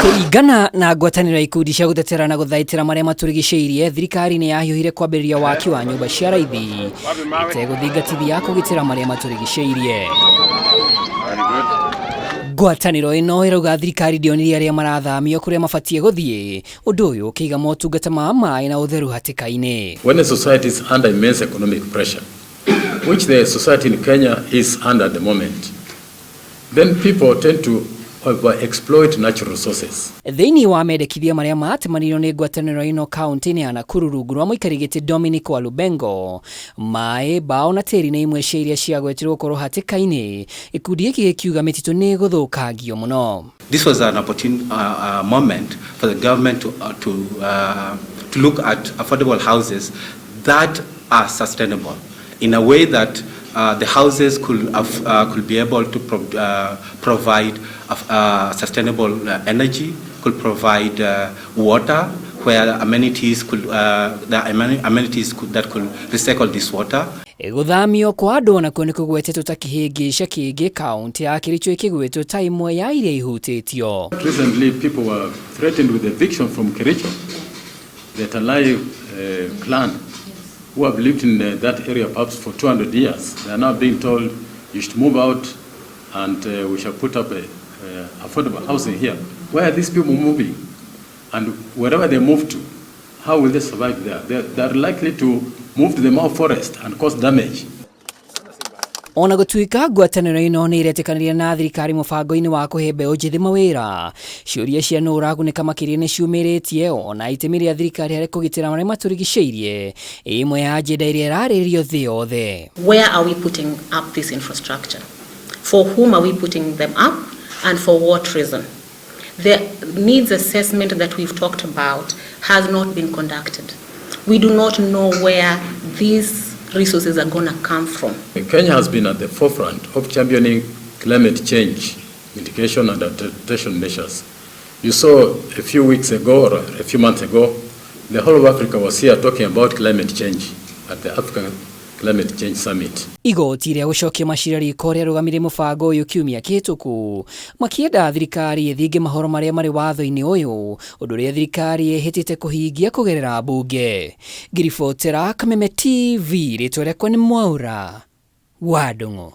Kũringana na ngwatanĩro ya ikundi cia gũtetera na gũthaitĩra marĩa matũrigicĩirie, thirikari nĩ yahiũhire kwambĩrĩria waki wa nyũmba cia raithi ĩtegũthingatithia kũgitĩra marĩa matũrigicĩirie. Ngwatanĩro ĩno ĩrauga thirikari ndĩonirie arĩa marathamio kũrĩa mabatiĩ gũthiĩ, ũndũ ũyũ ũkĩiga motungata ma maĩ na ũtheru hatĩka-inĩ. When a society is under immense economic pressure, which the society in Kenya is under at the moment, then people tend to over-exploit natural resources. Thĩinĩ wa mendekithia marĩa matemanirio nĩ ngwatanĩro ĩno kaunti-inĩ ya Nakuru rungu rwa mũikari gĩtĩ Dominic Walubengo, maĩ, mbaũ na tĩri nĩ imwe cia iria ciagwetirwo gũkorwo hatĩka-inĩ, gĩkundi gĩkĩ gĩkiuga mĩtitũ nĩ ĩgũthũkangio mũno. This was an opportune moment for the government to look at affordable houses that are sustainable in a way that the houses could be able to provide sustainable energy, could provide water, where amenities could, the amenities that could recycle this water. Gũthamio kwa andũ onakuo nĩ kũgwetetwo ta kĩhĩngĩca kĩngĩ, kaunti ya Kericho ĩkĩgwetwo ta ĩmwe ya iria ihutĩtio. Recently, people were threatened with eviction from Kericho, the Talai clan, who have lived in that area perhaps for 200 years. They are now being told, "You should move out and we shall put up a affordable housing here." Where are these people moving? And wherever they move to, how will they survive there? They are likely to move to the Mau Forest and cause damage. Ona gũtuĩka ngwatanĩro ĩno nĩ ĩretĩkanĩria na thirikari mũbango-inĩ wa kũhe mbeũ njĩthĩ mawĩra, ciũria cia nũ ũragunĩka makĩria nĩ ciumĩrĩtie, ona itemi rĩa thirikari harĩ kũgitĩra marĩa matũrigicĩirie ĩmwe ya agenda ĩrĩa ĩrarĩrĩrio thĩ yothe. Where are we putting up this infrastructure? For whom are we putting them up and for what reason? The needs assessment that we've talked about has not been conducted. We do not know where these resources are going to come from. Kenya has been at the forefront of championing climate change mitigation and adaptation measures. You saw a few weeks ago or a few months ago, the whole of Africa was here talking about climate change at the African Climate Change Summit. Igoti rĩa gũcokia macira riko rĩarũgamirie mũbango ũyũ kiumia kĩhĩtũku, makĩenda thirikari ĩthinge mahoro marĩa marĩ watho-inĩ ũyũ, ũndũ ũrĩa thirikari ĩhĩtĩte kũhingia kũgerera mbunge. Ngiribotera Kameme TV, rĩtwa rĩakwa nĩ Mwaura wa Ndung'u.